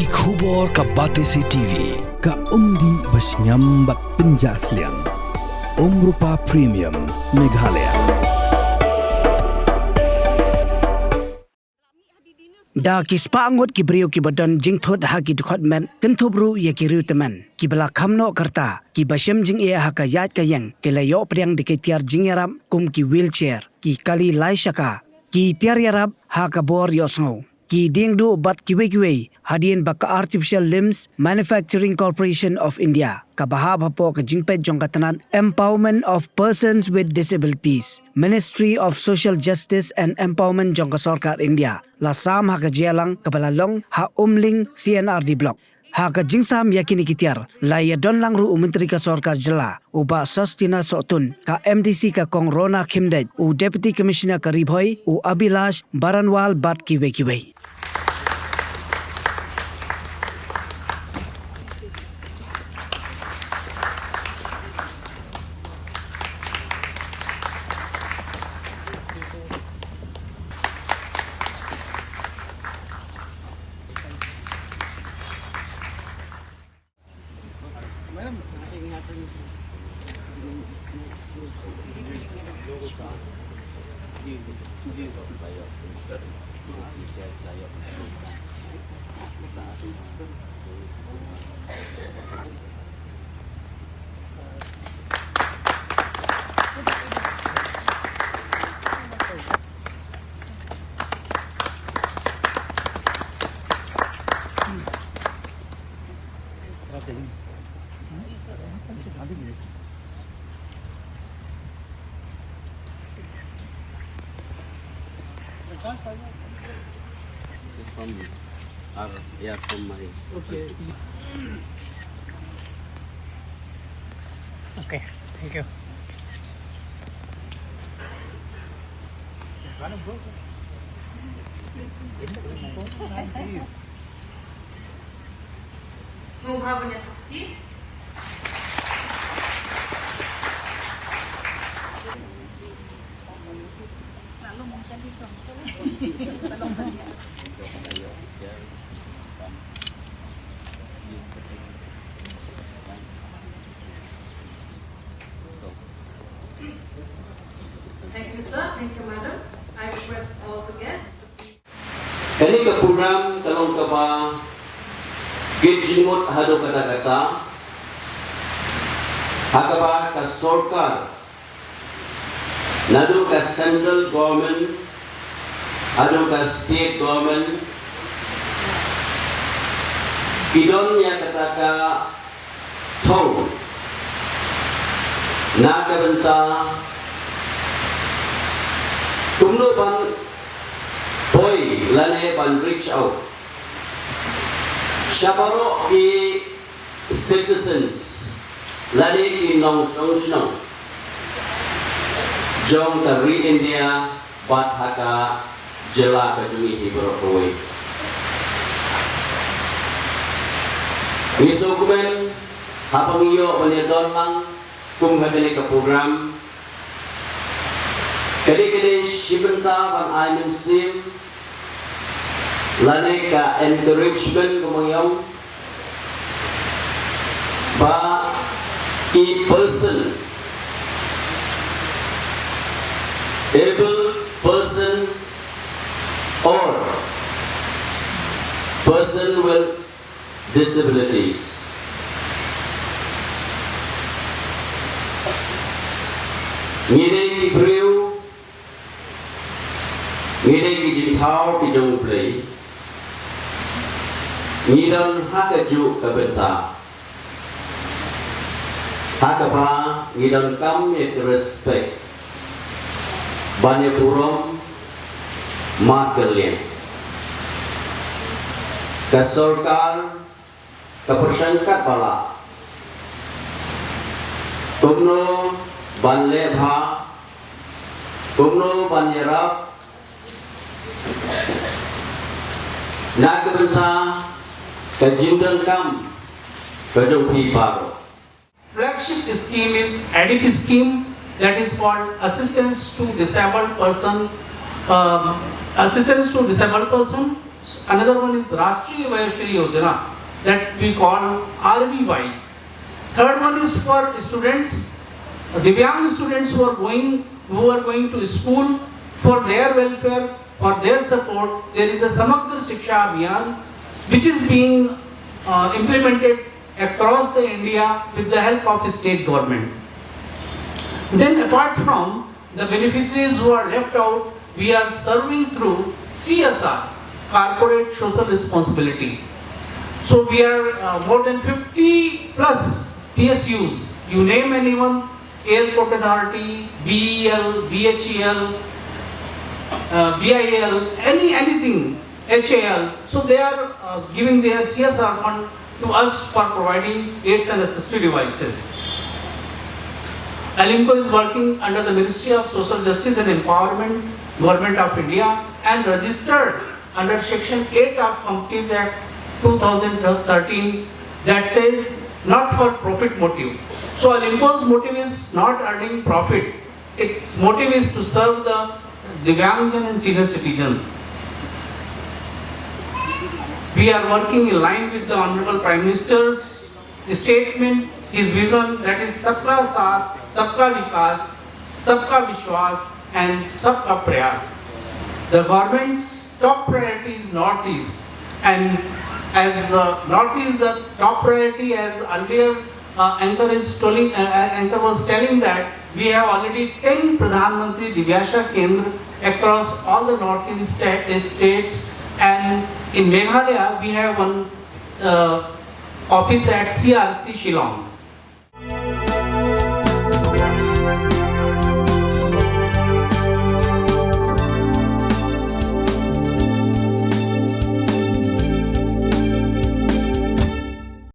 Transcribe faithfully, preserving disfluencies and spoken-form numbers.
Ki khubor ka Batesi T V, ka umdih ba shngiam bad pynjah sliang. Umrupa Premium, Meghalaya. Da ki spah ngut ki briew kiba don jingthut ha ki dkhot met, kynthup ruh ïa ki riewtymmen kiba la kham noh ka rta, kiba shem jingeh ha ka ïaid ka ïeng, ki la ïoh pdiang da ki tiar jingïarap kum ki wheelchair, ki kali lai shaka, ki tiar ïarap ha ka bor ïohsngew, ki diengduh bad kiwei kiwei, hadien ba ka Artificial Limbs Manufacturing Corporation of India, kaba hap hapoh ka jingpeit jong ka tnat Empowerment of Persons with Disabilities, Ministry of Social Justice and Empowerment jong ka sorkar India, la sam ha ka jingïalang kaba la long ha Umling C and R D Block. Ha ka jingsam ïa kine ki tiar, la ïadon lang ruh u Myntri ka Sorkar Jylla, u Bah Sosthenes Sohtun, ka M D C ka Kong Rona Khymdeit, u Deputy Commissioner ka Ri Bhoi, u Abhilash Baranwal bad kiwei kiwei. This one, or, yeah, from my. Okay. Okay, thank you. Sngewbha ban ïa thok kti. Thank you, sir. Thank you, madam. I request all the guests to please. Kane ka program ka long kaba kit jingmut haduh katta katta, ha kaba ka sorkar, naduh ka central government haduh ka state government, ki don ïa kata ka thong na ka bynta kumno ban poi lane ban reach out sha baroh ki citizens lane ki nongshong shnong jong ka ri India bad ha ka jylla ka jong ngi hi baroh kawei. Ngi sngewkmen haba ngi ïoh ban ïadon lang kum ha kane ka program, ka dei ka dei shi bynta ban ai mynsiem lane ka encouragement kumba ngi ong ba ki person, able person or person with disabilities. Ngi dei ki briew, ngi dei ki jingthaw ki jong U Blei. Ngi don ha kajuh ka bynta ha kaba ngi donkam ïa ka respect ban ïa burom markylliang. Ka sorkar ka pyrshang katba lah kumno ban leh bha, kumno ban ïarap na ka bynta ka jingdonkam ka jong phi baroh. Flagship scheme is A D P scheme, that is called Assistance to Disabled Person, um, Assistance to Disabled Person. Another one is Rashtriya Vayashree Yojana, that we call R V Y. Third one is for students, Divyang students who are going who are going to school, for their welfare, for their support. There is a Samagra Shiksha Abhiyan, which is being uh, implemented across the India with the help of state government. Then, apart from the beneficiaries who are left out, we are serving through C S R, corporate social responsibility. So we are uh, more than fifty plus P S Us. You name anyone, Airport Authority, B E L, B H E L, uh, B I L, any anything, H A L. So they are uh, giving their C S R fund to us for providing aids and assistive devices. Alimco is working under the Ministry of Social Justice and Empowerment, Government of India, and registered under Section eight of Companies Act two thousand thirteen, that says not for profit motive. So Alimco's motive is not earning profit. Its motive is to serve the Divyangjan and senior citizens. We are working in line with the Honorable Prime Minister's statement, his vision, that is Sabka Saath, Sabka Vikas, Sabka Vishwas and Sabka Prayas. The government's top priority is Northeast, and as uh, Northeast, the top priority, as earlier uh, anchor is telling, uh, uh, anchor was telling that we have already ten Pradhan Mantri Divyasha Kendra across all the Northeast state, states, and in Meghalaya we have one uh, office at C R C Shillong.